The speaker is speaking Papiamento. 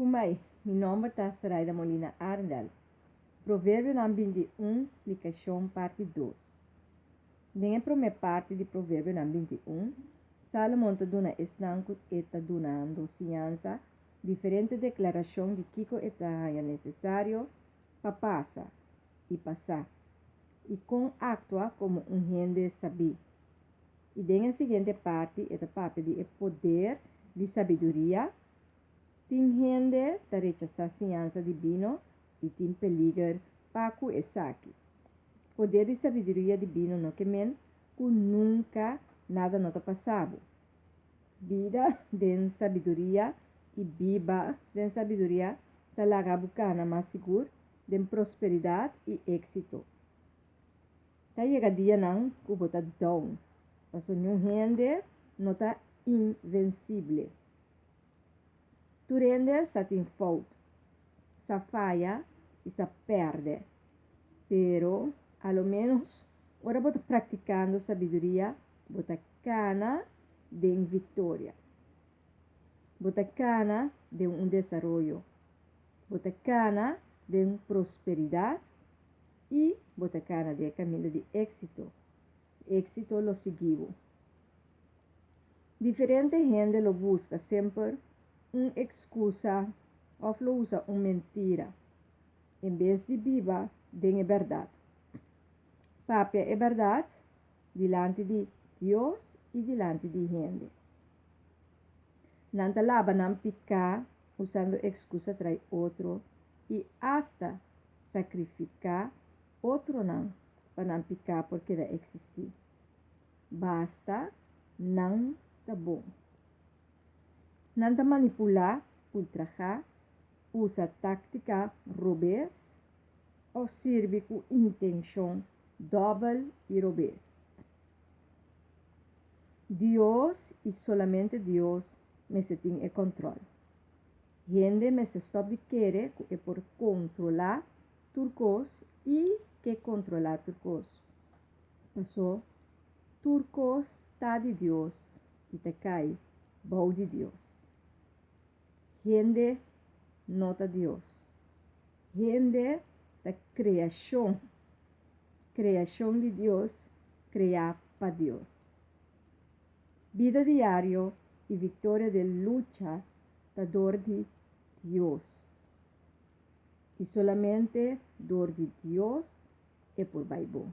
Kumai, mi nòmber ta Soraida Molina Arendel. Proverbionan 21, splikashon parti dos. Den e promé parti di Proverbionan 21, Salomon ta duna esnan ku e ta dunando siñansa diferente deklarashon di kiko e ta haña nesesario pa pasa i pa sa, i kon aktua komo un hende sabí. I den e siguiente parti e ta papia di e poder di sabiduria. Tin hende ta rechasá siñansa dibino i tin peliger pa ku esaki. Poder di sabiduria dibino no ke men ku nunka nada no ta pasa bo. Bida den sabiduria i biba den sabiduria ta laga bo kana mas sigur den prosperidat i éksito. Ta yega dianan ku bo ta down, paso niun hende no ta invensible. Tur hende sa tin fout, sa faya i sa pèrdè. Pero, a lo ménos ora bo ta praktikando sabiduria, bo ta kana den viktoria. Bo ta kana den un desaroyo. Bo ta kana den prosperidat i bo ta kana den e kaminda di éksito. Éksito lo sigui bo. Diferente hende lo buska semper un ekskusa òf lo usa un mentira en bes di biba den e bèrdat. Papia e bèrdat dilanti di Dios i dilanti di hende. Nan ta laba nan piká usando ekskusa trai otro i asta sakrifiká otronan pa nan piká por keda eksistí. Basta nan ta bon. Nan ta manipulá, ultrahá, usa táktika robes òf sirbi ku intenshon dòbel i robes. Dios i solamente Dios mester tin e kòntròl. Hende mester stòp di kere ku e por kontrolá tur kos i ke kontrolá tur kos. Pasó tur kos ta di Dios i ta kai bou di Dios. Hende no ta Dios. Hende ta kreashon, kreashon di Dios, kreá pa Dios. Bida diario i viktoria den lucha ta dor di Dios. I solamente dor di Dios e por bai bon.